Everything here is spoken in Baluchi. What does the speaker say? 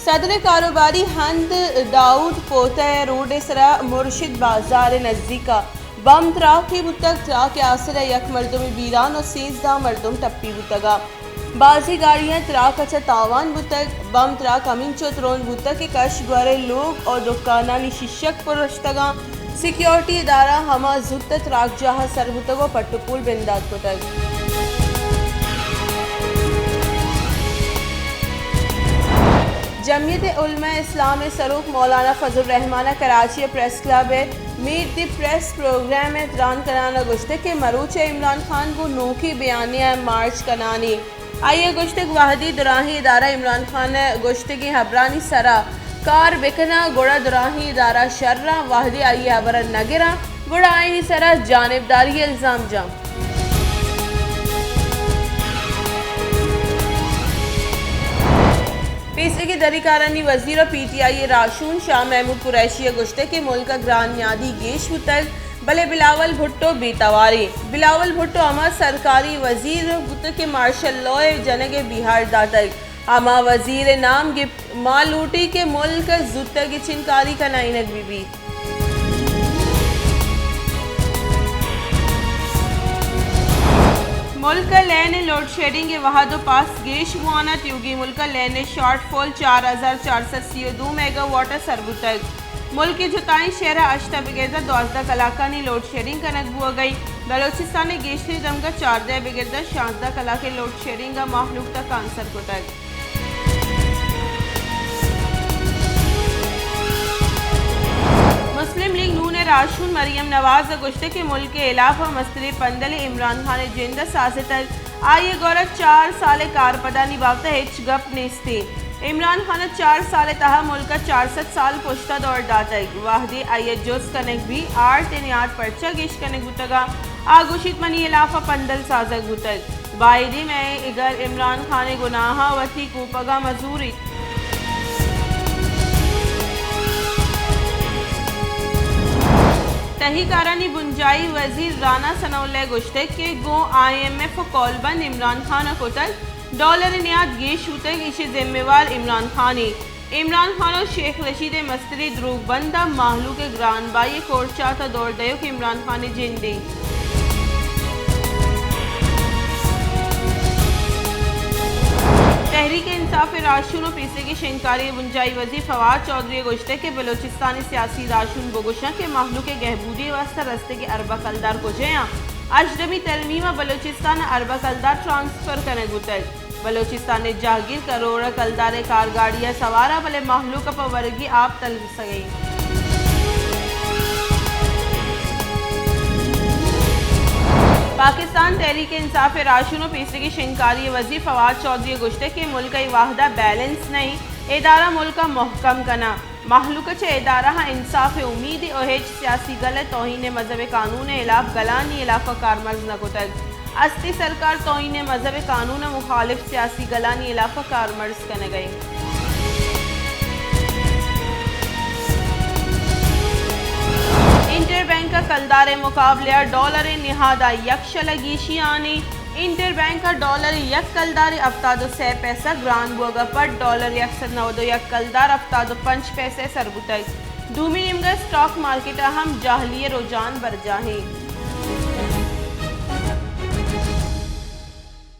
صدر ءِ کاروباری ہند داؤد پوتہ ءِ روڈ ءِ سرا مرشد بازار ءِ نزیک ءَ بم تراکے بوتگ۔ تراک ءِ آسر ءَ یک مردمے بیران ءُ سیزدہ مردم ٹپی بوتگ ءُ بازیں گاڑیاں تراک ءَ چہ تاوان بوتگ۔ بم تراک ہمینچو ترند بوتگ کہ کش گور ءِ لوگ ءُ دکانانی شیشگ پرشتگ اَنت۔ سیکیورٹی ادارہ ہما زوت ءَ تراکجاہ ءَ سر بوتگ ءُ پٹ ءُ پول بندات کتگ۔ جمعیت علماء اسلام ءِ سروک مولانا فضل الرحمان ءَ کراچی ءِ پریس کلب ءَ میٹ دی پریس پروگرام ءَ تران کنان ءَ گوشتگ کہ مروچ ءَ عمران خان گوں نوکیں بیانیہ ءَ مارچ کنان اِنت۔ آئی ءَ گوشتگ، وہدے دراہیں ادارہ عمران خان ءِ گوشتگیں ہبرانی سرا کار بکناں، گڑا دراہیں ادارہ شر اَنت، وہدے آئی ءِ ہبر ءَ نہ گراں، گڑا آیانی سرا جانبداری ءِ الزام جاں۔ پیسریگیں دری کارانی وزیر ءُ پی ٹی آئی ءِ راہشون شاہ محمود قریشی ءَ گوشتگ کہ ملک ءَ گران نیادی گیش بوتگ، بلے بلاول بھٹو بے تواریں۔ بلاول بھٹو ہما سرکاری وزیر بوتگ کہ مارشل لاء ءِ جنگ ءِ بیہار داتگ۔ ہما وزیر ءِ نام گپت۔ ما لوٹیں کہ ملک ءَ زوتگ ءَ چنکاری کنائینگ بہ بیت۔ ملک ءَ لین ءِ لوڈ شیڈنگ ءِ وہد ءُ پاس گیش بوان اَت۔ یوگی ملک ءَ لین ءِ شارٹ فال چار ہزار چار سد سی ءُ دو میگا واٹ ءَ سر بوتگ۔ ملک ءِ جتائیں شہر ءَ ہشت ءَ بگر داں دوازدہ کلاکانی لوڈ شیڈنگ کنگ بوگ ءَ اِنت۔ بلوچستان ءِ گیشتریں دمگ ءَ چاردہ ءَ بگر داں شانزدہ کلاک ءِ لوڈ شیڈنگ ءَ مہلوک تک آنسر کتگ۔ مسلم لیگ نون ءِ راہشون مریم نواز ءَ گوشتگ کہ ملک ءِ ہلاپ ءَ مستریں پندلے عمران خان ءِ جند ءَ سازتگ۔ آئی ءِ گورا چار سال ءِ کارپدانی بابت ءَ ہچ گپ نیست۔ عمران خان ءَ چار سال ءِ تہا ملک ءَ چار سد سال پشت ءَ دور داتگ۔ وہدے آئی ءَ جست کنگ بیت، آرت ءِ نیاد پرچا گیش کنگ بوتگ اَنت؟ آ گوشیت، منی ہلاپ ءَ پندل سازگ بوتگ۔ بائدیں مئے اگر عمران خان ءِ گناہاں وتی کوپگ ءَ مہ زوریت۔ تہی کارانی بنجاہی وزیر رانا ثناء اللہ ءَ گوشتگ کہ گوں آئی ایم ایف ءَ کولبند عمران خان ءَ کتگ، ڈالر ءِ نیاد گیش بوتگ، ایشی ءِ ذمہ وار عمران خان اِنت۔ عمران خان ءُ شیخ رشید ءِ مستریں دروگ بند ءَ مہلوک ءِ گران بہائی ءِ کورچات ءَ دور دئیوک عمران خان ءِ جند اِنت۔ تحریک انصاف ءِ راہشون ءُ پیسریگیں شنگکاری ءِ بنجاہی وزیر فواد چوہدری ءَ گوشتگ کہ بلوچستان ءِ سیاسی راہشون بگوش اَنت کہ مہلوک ءِ گہبودی ءِ واستہ رستگیں اربہ کلدار کجا اَنت؟ ہژدہمی ترمیم ءَ بلوچستان ءَ اربہ کلدار ٹرانسفر کنگ بوتگ۔ بلوچستان ءِ جہگیر کروڑ ءِ کلدار ءِ کارگاڑی ءَ سوار اَنت، بلے مہلوک ءَ پہ ورگی آپ تلسگ ءَ اِنت۔ پاکستان تحریک انصاف ءِ راہشون ءُ پیسریگیں شنگکاری ءِ وزیر فواد چوہدری ءَ گوشتگ کہ ملک ءَ اے وہد ءَ بیلنس نہ اِنت، ادارہ ملک ءَ مہکم کناں۔ مہلوک ءَ چہ ادارہاں انصاف ءِ امیدے ءُ ہچ سیاسی گل ءَ توہین مذہب ءِ قانون ءِ ہلاپ گلانی ہلاپ ءَ کارمرز نہ کتگ۔ استیں سرکار توہین مذہب ءِ قانون ءِ مخالف سیاسی گلانی ہلاپ ءَ کارمرز کنگ ءَ اِنت۔ انٹر بینک ءَ کلدار ءِ مقابلہ ءَ ڈالر ءِ نہاد ءَ یک شل ءَ گیشی آنی۔ انٹر بینک ءَ ڈالر ءِ یک کلدارے ہفتاد ءُ سئے پیسہ گران بوگ ءَ پد ڈالر یک سد نود ءُ یک کلدار ہفتاد ءُ پنچ پیسہ ءَ سر بوتگ۔ دومی نیمگ ءَ اسٹاک مارکیٹ ءَ ہم جہلی ءِ رجحان برجاہ اِنت۔